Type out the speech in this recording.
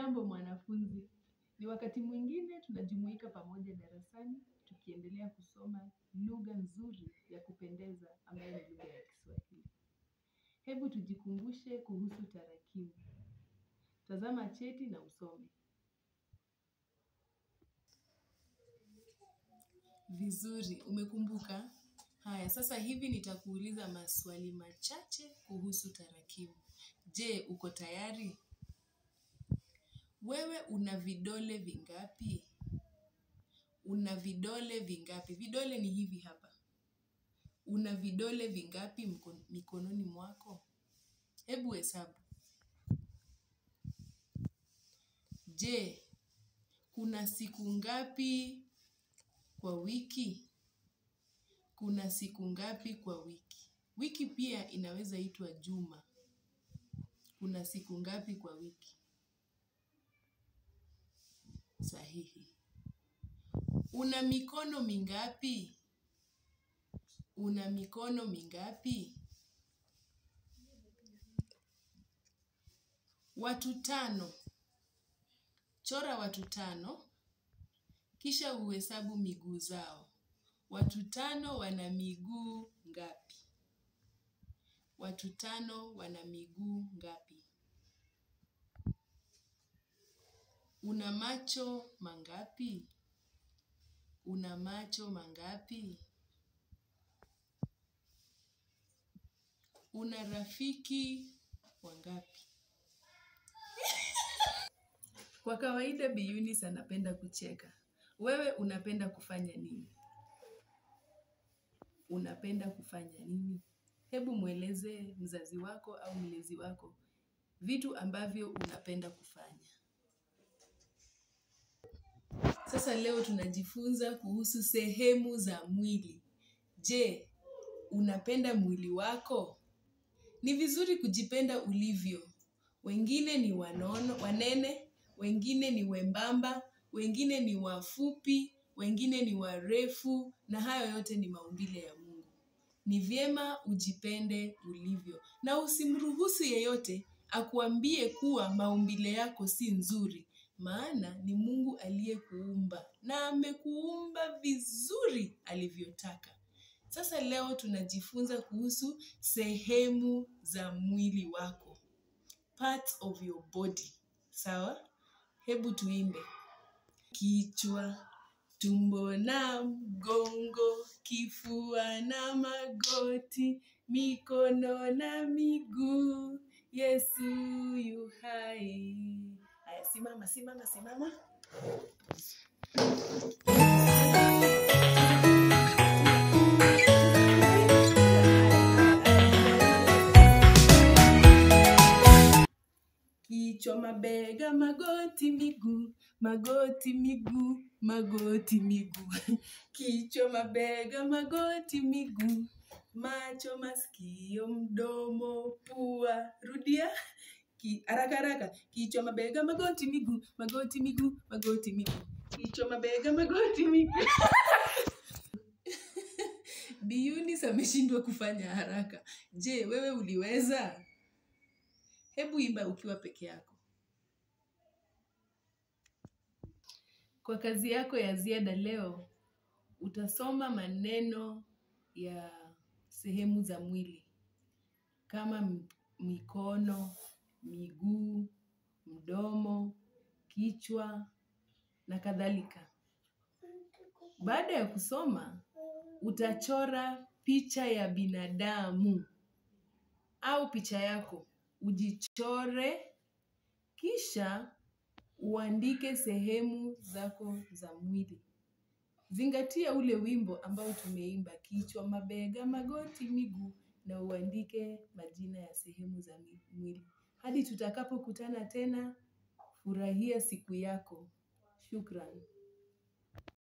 Hujambo mwanafunzi, ni wakati mwingine tunajumuika pamoja darasani tukiendelea kusoma lugha nzuri ya kupendeza ambayo ni lugha ya Kiswahili. Hebu tujikumbushe kuhusu tarakimu. Tazama cheti na usome. Vizuri, umekumbuka? Haya, sasa hivi nitakuuliza maswali machache kuhusu tarakimu. Je, uko tayari? Wewe una vidole vingapi? Una vidole vingapi? Vidole ni hivi hapa. Una vidole vingapi mikononi mwako? Hebu hesabu. Je, kuna siku ngapi kwa wiki? Kuna siku ngapi kwa wiki? Wiki pia inaweza itwa juma. Kuna siku ngapi kwa wiki? Sahihi. Una mikono mingapi? Una mikono mingapi? Watu 5. Chora watu 5, kisha uhesabu miguu zao. Watu 5 wana miguu ngapi? Watu 5 wana miguu ngapi? Una macho mangapi? Una macho mangapi? Una rafiki wangapi? Kwa kawaida Bi Eunice anapenda kucheka. Wewe unapenda kufanya nini? Unapenda kufanya nini? Hebu mweleze mzazi wako au mlezi wako vitu ambavyo unapenda kufanya. Sasa leo tunajifunza kuhusu sehemu za mwili. Je, unapenda mwili wako? Ni vizuri kujipenda ulivyo. Wengine ni wanono, wanene, wengine ni wembamba, wengine ni wafupi, wengine ni warefu, na hayo yote ni maumbile ya Mungu. Ni vyema ujipende ulivyo. Na usimruhusu yeyote akuambie kuwa maumbile yako si nzuri. Maana ni Mungu aliyekuumba na amekuumba vizuri alivyotaka. Sasa leo tunajifunza kuhusu sehemu za mwili wako. Parts of your body. Sawa? Hebu tuimbe. Kichwa, tumbo na mgongo, kifua na magoti, mikono na miguu, Yesu yu hai. Haya, simama, simama, simama. Kichwa, mabega, magoti, miguu, magoti, miguu, magoti, miguu. Kichwa, mabega, magoti, miguu, macho, masikio, mdomo, pua. Rudia. Haraka haraka. Kichwa, mabega, magoti, miguu, magoti, miguu, magoti, miguu. Kichwa, mabega, magoti, miguu. Bi Eunice ameshindwa kufanya haraka. Je, wewe uliweza? Hebu imba ukiwa peke yako. Kwa kazi yako ya ziada leo, utasoma maneno ya sehemu za mwili kama mikono, miguu, mdomo, kichwa na kadhalika. Baada ya kusoma, utachora picha ya binadamu au picha yako. Ujichore kisha uandike sehemu zako za mwili. Zingatia ule wimbo ambao tumeimba, kichwa, mabega, magoti, miguu, na uandike majina ya sehemu za mwili. Hadi tutakapokutana tena, furahia siku yako. Shukran.